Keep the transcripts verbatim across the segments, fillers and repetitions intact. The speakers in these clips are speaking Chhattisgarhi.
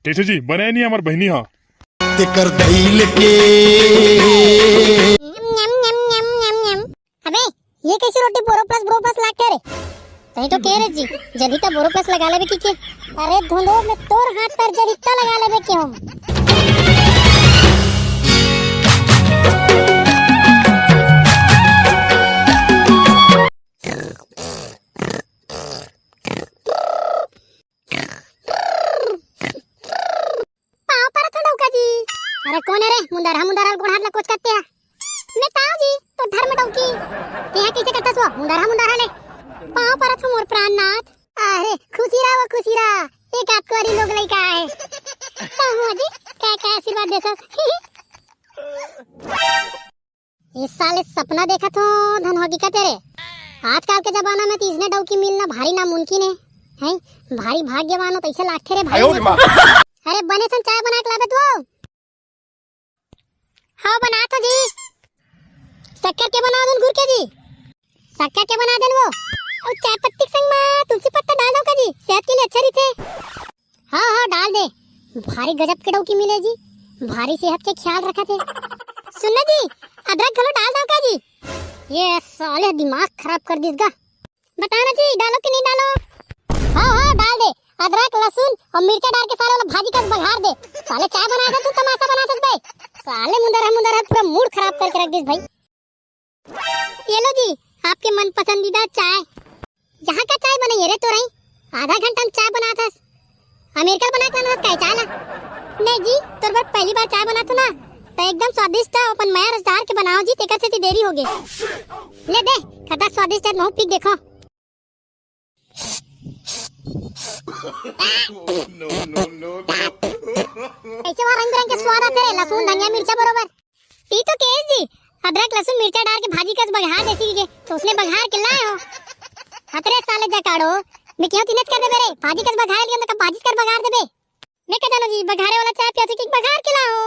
कैसे जी, बने नहीं हमार बहिनी हा? तेकर दई लेके। न्यम, न्यम, न्यम, न्यम, न्यम, न्यम। अबे, ये कैसी रोटी बोरो प्लस बोरो प्लस लागथे रे? तहीं तो कहे रे जी, जल्दी तो बोरो प्लस लगा लेबे की के? अरे धुंधो, मैं तोर हाथ पर जल्दी तो लगा लेबे के हूँ। पाँव परत हो डौका जी। अरे कोन हे रे, मुंदरहा मुंदरहा गोड़ हाथ ला कोचकत हे। मैं ताव जी, तो धर्म डौकी। तेहा कैसे करता सुआ, मुंदरहा मुंदरहा ले। पाँव परत हो मोर प्राणनाथ। अरे खुशी रहा वो खुशी रहा, एक आध कोरी लोग लइका आए। तो हो जी, का का आशीर्वाद दे सब। इस साले सपना देखत हो धन हकीकत हे रे। आजकल के जमाना में तो इसने डौकी मिलना भारी नामुमकिन हे, हैं? भारी भाग्यवान हो तो ऐसे लागथे रे भाई। आयो रे माँ। अरे बने सन चाय बना के लाबे तू। हाँ बना तो जी। शक्कर के बना देन गुर के जी। शक्कर के बना देन वो। और चाय पत्ती के संग में तुलसी पत्ता डाल दो का जी, सेहत के लिए अच्छा रहिथे। हाँ, हाँ, डाल दे। भारी गजब के डौकी मिले जी, भारी सेहत के ख्याल रखथे। सुन ना जी, अदरक घलो डाल दो का जी? ये साले दिमाग खराब कर दिस गा। बता ना जी, डालो कि नहीं डालो? हाँ, हाँ, डाल दे। अदरक, लहसुन और मिर्चा डाल के साले वाला भाजी का बघार दे। साले चाय बना दे, तू तमाशा बना दे बे। साले मुंदरहा, मुंदरहा पूरा मूड खराब करके रख दिस भाई। ये लो जी, आपके मन पसंदीदा चाय। यहाँ का चाय बनाई है रे तोरई? आधा घंटा में चाय बनात हस। अमेरिका बना के लाना हस का चाय ला? नहीं जी, तोर बर पहली बार चाय बनात हो ना, तो एकदम स्वादिष्ट है। अपन मया रस डार के बनाओ जी, तेकर सेती देरी हो गई। ले दे, कतक स्वादिष्ट है, महू पी के देखो। कैसे वहाँ रंग बिरंग के स्वाद आते रहे, लहसुन, धनिया, मिर्चा बरोबर। ई तो केस जी, अदरक, लहसुन, मिर्चा डार के भाजी कस बघार देसी के, तो उसने बघार के लाए हो। हतरे साले जकाड़ो, मैं क्यों तिनच कर देबे रे, भाजी कस बघार लिया तो कब भाजी कर बघार देबे। मैं कह जानो जी, बघारे वाला चाय पिया थी कि बघार के लाओ।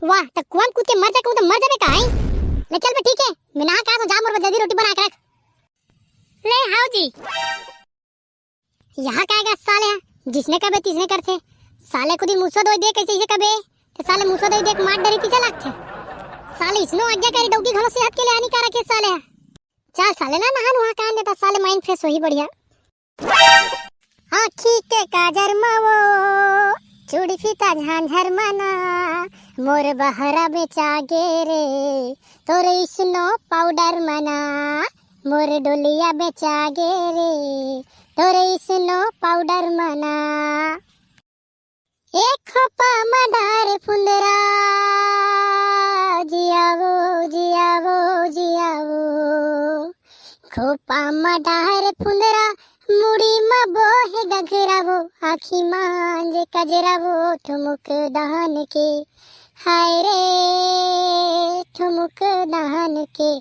वाह, तो कुआं कूद के मर जा कहूँ तो मर जाबे का, हैं? ले चल बे, ठीक है, मैं नहा के आत हूँ, जा मोर बर जल्दी रोटी बना के रख। ले हाओ जी। यहाँ का आएगा साले, जिसने कबे तिसने करथे। साले खुद ही मुसवा दोई दे कैसे इसे कबे, तो साले मुसवा दोई दे मार डरी तिसे लागथे। साले इसनो आज्ञा करे डौकी घलो सेहत के लिए हानिकारक है साले। चल साले ना नहा नुहा के आन देता, साले माइंड फ्रेश होही बढ़िया। आँखी के काजर मा वो चूड़ी फीता झांझर मना, मोर बहरा बेचा गे रे, तोर स्नो पाउडर मना, मोर डोलिया बेचा गे रे, तोर स्नो पाउडर मना। एक खोपा मा डार फुंदरा, जियावो, जियावो, जियावो। खोपा मा डार फुंदरा, मुड़ी मा बोहे गघरा वो, आँखी मांजे कजरा वो, ठुमुक दहन के, हाय रे, ठुमुक दहन के।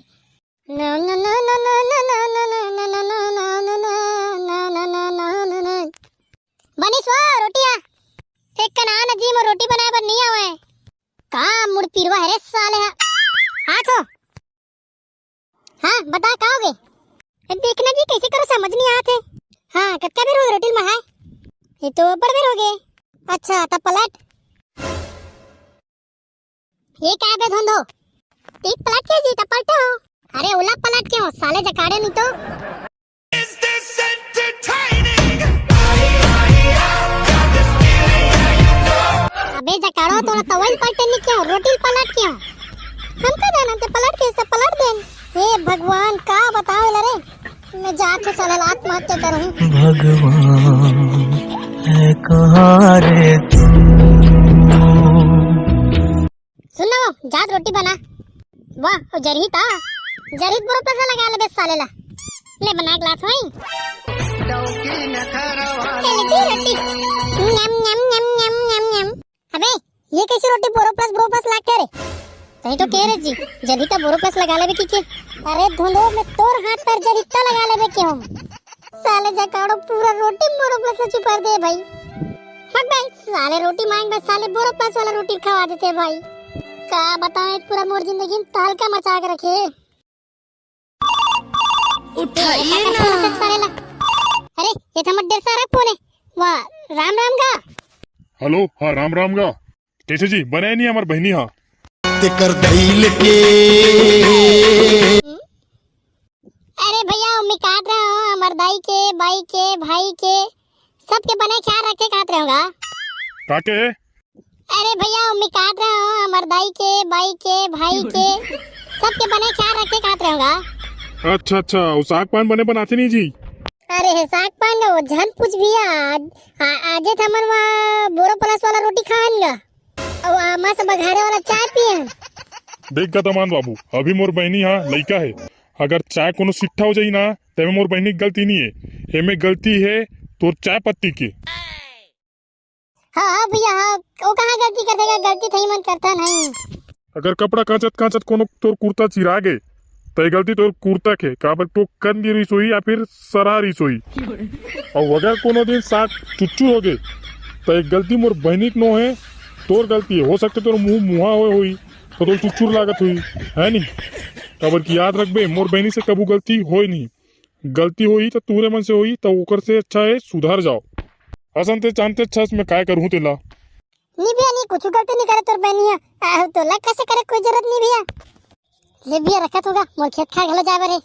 बनिस वो रोटिया। एक कन आ ना जी, मोर रोटी बनाए बर नहीं आवे। का मुड़ पिरवा है रे साले हा। हाँ तो। हाँ, बता का होगे? ए, देखना जी कैसे करो, समझ नहीं आते। हाँ, कतका बेर हो रोटी में है? ये तो बड़ बेर हो गए। अच्छा, तब पलट। ये का बे धंधो? तीन पलट के जी, तब पलटे हो। अरे उला पलट के हो, साले जकाड़े नहीं तो। अबे जकाड़ो, तोला तवल पलटे नहीं क्यों, रोटी पलट क्यों? हमका जाना ते पलट के सब पलट देन। हे भगवान, का बताओ ला रे? मैं जात हूँ साला, आत्महत्या करूँ। भगवान है कहाँ रे तू? सुन ना वो, जात रोटी बना। वाह, वो जरही ता। जरही बोरो पैसा लगा ले बे साले ला। ले बना गिलास वही। ले जी रोटी। न्यम, न्यम, न्यम, न्यम, न्यम, न्यम। अबे, ये कैसी रोटी बोरो प्लस बोरो प्लस लागथे रे? तहीं तो कहे रे जी, जल्दी तो बोरो प्लस लगा लेबे की के। अरे धुंधो, मैं तोर हाथ पर जल्दी तो लगा लेबे के हूँ। साले जकाड़ो पूरा रोटी बोरो प्लस से छुपा दे भाई। हट भाई, साले रोटी मांग बस साले बोरो प्लस वाला रोटी खवा देते भाई। का बताएं, पूरा मोर जिंदगी में तहलका मचा के रखे। उठाइए ना। साले ला। अरे, ये तो हमर डेढ़ सारा फोन है। वाह, राम राम का। हेलो, हाँ, राम राम गा। कैसे जी, बने नहीं हमर बहिनी हा? तेकर दई लेके। अरे भैया, ओमे काट रहे हो हमर दाई के, बाई के, भाई के, सबके बने ख्याल रखे काट रहे होगा। का के? अरे भैया, ओमे काट रहे हो हमर दाई के, बाई के, भाई के, सबके बने ख्याल रखे काट रहे होगा। अच्छा अच्छा, वो साग पान बने बनाते नहीं जी? अरे हे साग पान वो झन पूछ भैया, आज आ, आजे त हमन वहाँ बोरो प्लस वाला रोटी खान गा। अउ आ मस्त बघारे वाला चाय पियन। देख गा दमान बाबू, अभी मोर बहिनी हा लइका हे, अगर चाय कोनो सिट्ठा हो जाही ना, तेमे मोर बहिनी के गलती नहीं है, एमे गलती है तोर चाय पत्ती के। हाँ हाँ भैया हाँ, वो कहाँ गलती कर देगा, गलती थई मन करता नहीं। अगर कपड़ा कांचत कांचत कोनो तोर कुर्ता चिरा गे, त ये गलती तोर कुर्ता के, काबर टोकन गिरिस होही या फिर सरारिस होही। अउ अगर कोनो दिन साग चुच्चुर हो गे, त ये गलती मोर बहिनी के नो हे, तोर गलती हे। हो सकथे तोर मुंह मुहा होए होही, त तोर चुच्चुर लागत होही, है नी? काबर कि याद रखबे, मोर बहिनी से कभू गलती होए नहीं। गलती होही त तोरे मन से होही, त ओकर से अच्छा हे सुधर जाओ। असन ते जानते अच्छा मैं काय करहूं तेला। नी भैया नी, कुछ गलती नहीं करे तोर बहिनी हा। आहो, तोला कसे करे कोई जरूरत नहीं भैया। ले भैया रखत होगा, मोर खेत खार घलो जाए बर हे।